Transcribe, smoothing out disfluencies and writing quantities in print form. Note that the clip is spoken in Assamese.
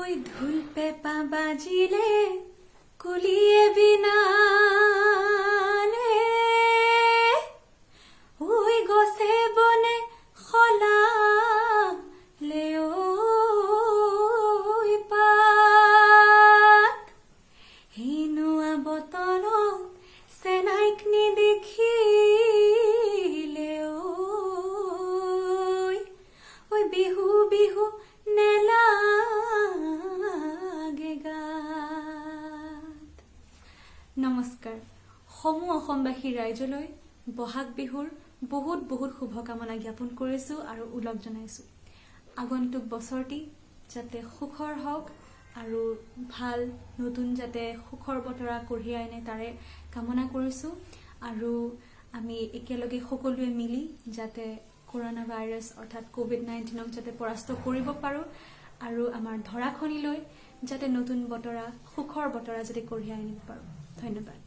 ঐ ঢোল পেঁপা বাজিলে, কুলিয়ে বিনালে, ঐ গছে বনে সলালে ঐ পাত। হেনুৱা বতৰত চেনাইক নেদেখিলে ঐ, ঐ বিহু বিহু নেলাগে গাত। নমস্কাৰ। সমূহ অসমবাসী ৰাইজলৈ বহাগ বিহুৰ বহুত বহুত শুভকামনা জ্ঞাপন কৰিছোঁ আৰু ওলগ জনাইছোঁ। আগন্তুক বছৰটি যাতে সুখৰ হওক আৰু ভাল নতুন যাতে সুখৰ বতৰা কঢ়িয়াই আনে, তাৰে কামনা কৰিছোঁ। আৰু আমি একেলগে সকলোৱে মিলি যাতে কৰোণা ভাইৰাছ অৰ্থাৎ ক'ভিড-19ক যাতে পৰাস্ত কৰিব পাৰোঁ আৰু আমাৰ ধৰাখনিলৈ যাতে নতুন বতৰা, সুখৰ বতৰা যাতে কঢ়িয়াই আনিব পাৰোঁ। ধন্যবাদ।